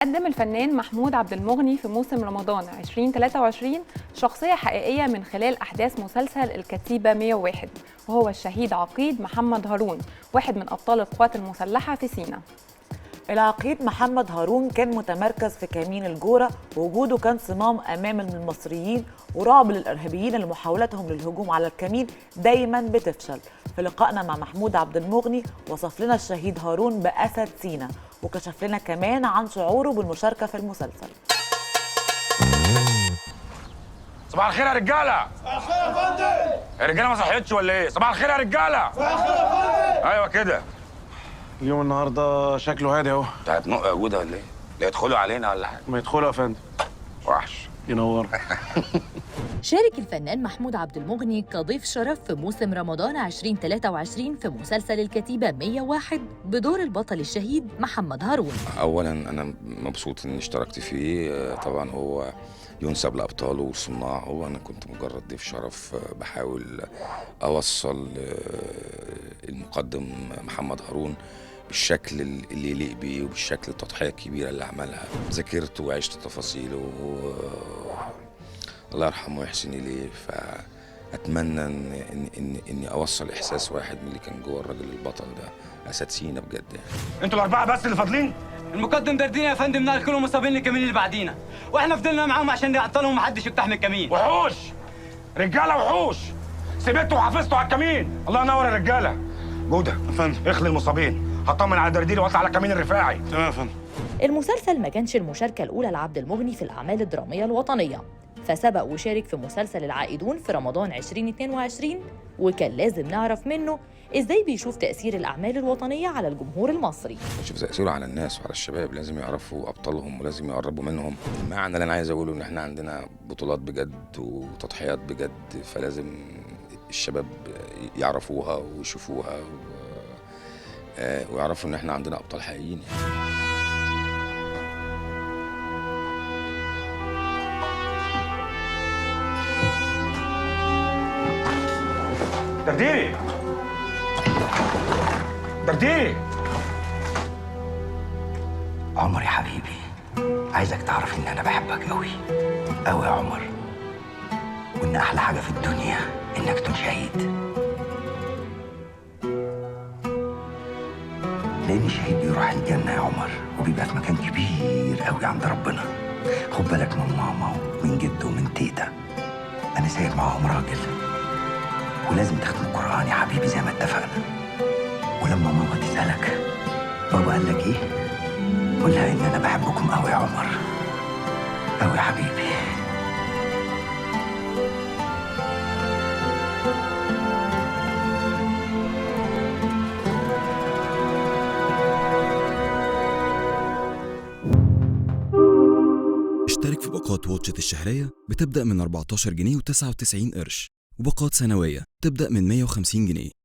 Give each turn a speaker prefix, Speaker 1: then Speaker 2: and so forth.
Speaker 1: قدم الفنان محمود عبد المغني في موسم رمضان 2023 شخصية حقيقية من خلال أحداث مسلسل الكتيبة 101، وهو الشهيد عقيد محمد هارون، واحد من أبطال القوات المسلحة في سيناء.
Speaker 2: العقيد محمد هارون كان متمركز في كمين الجورة، ووجوده كان صمام أمام المصريين ورعب للإرهابيين اللي محاولتهم للهجوم على الكمين دايما بتفشل. في لقائنا مع محمود عبد المغني وصف لنا الشهيد هارون بأسد سينا، وكشف لنا كمان عن شعوره بالمشاركة في المسلسل.
Speaker 3: صباح الخير يا رجالة.
Speaker 4: صباح الخير يا فندم.
Speaker 3: الرجالة ما صحيتش ولا ايه؟ صباح الخير يا رجالة.
Speaker 4: صباح الخير يا فندم.
Speaker 3: ايوه كده.
Speaker 5: اليوم النهارده شكله هادي اهو.
Speaker 3: انت هتنق يا جوده ولا ايه؟ لا يدخلوا علينا ولا حاجة.
Speaker 5: ما يدخلوا يا فندم.
Speaker 3: وحش.
Speaker 5: ينور.
Speaker 6: شارك الفنان محمود عبد المغني كضيف شرف في موسم رمضان 2023 في مسلسل الكتيبة 101 بدور البطل الشهيد محمد هارون.
Speaker 3: اولا انا مبسوط اني اشتركت فيه، طبعا هو ينسب لابطاله وصناعة، انا كنت مجرد ضيف شرف بحاول اوصل المقدم محمد هارون بالشكل اللي يليق بيه وبالشكل التضحية الكبيرة اللي عملها. ذاكرته وعشت تفاصيله، الله يرحمه ويحسن اليه. فاتمنى ان ان ان اني اوصل احساس واحد من اللي كان جوه الراجل البطل ده، اسد سينا بجد يعني.
Speaker 7: انتوا الاربعة بس اللي فاضلين؟
Speaker 8: المقدم دردينا يا فندم نقل كلهم مصابين للكمين اللي بعدينا، واحنا فضلنا معاهم عشان نعطلهم ومحدش يقتحم الكمين.
Speaker 7: وحوش رجاله، وحوش، سبتوا وحافظتوا على الكمين. الله ينور يا رجاله. جوده
Speaker 5: يا فندم
Speaker 7: اخلي المصابين، هطمن على درديري واطلع على كمين الرفاعي.
Speaker 5: تمام يا فندم.
Speaker 6: المسلسل ما كانش المشاركة الأولى لعبد المغني في الأعمال الدرامية الوطنية، فسبق وشارك في مسلسل العائدون في رمضان 2022، وكان لازم نعرف منه إزاي بيشوف تأثير الأعمال الوطنية على الجمهور المصري.
Speaker 3: بشوف تأثيره على الناس وعلى الشباب، لازم يعرفوا أبطالهم ولازم يقربوا منهم. المعنى اللي أنا عايز أقوله إن إحنا عندنا بطولات بجد وتضحيات بجد، فلازم الشباب يعرفوها ويشوفوها ويعرفوا إن إحنا عندنا أبطال حقيقيين يعني.
Speaker 7: درديري درديري.
Speaker 9: عمر يا حبيبي، عايزك تعرف ان انا بحبك قوي قوي يا عمر، وان احلى حاجة في الدنيا انك تكون شهيد، لان الشهيد بيروح الجنة يا عمر، وبيبقى في مكان كبير قوي عند ربنا. خد بالك من ماما ومن جده ومن تيتا، انا سايب معاهم راجل، ولازم تختم القرآن يا حبيبي زي ما اتفقنا. ولما ماما تسألك بابا قال لك ايه، قول لها ان انا بحبكم قوي يا عمر، قوي يا حبيبي.
Speaker 10: اشترك في باقات واتشت الشهرية بتبدأ من 14 جنيه و99 قرش، وباقات سنوية تبدأ من 150 جنيه.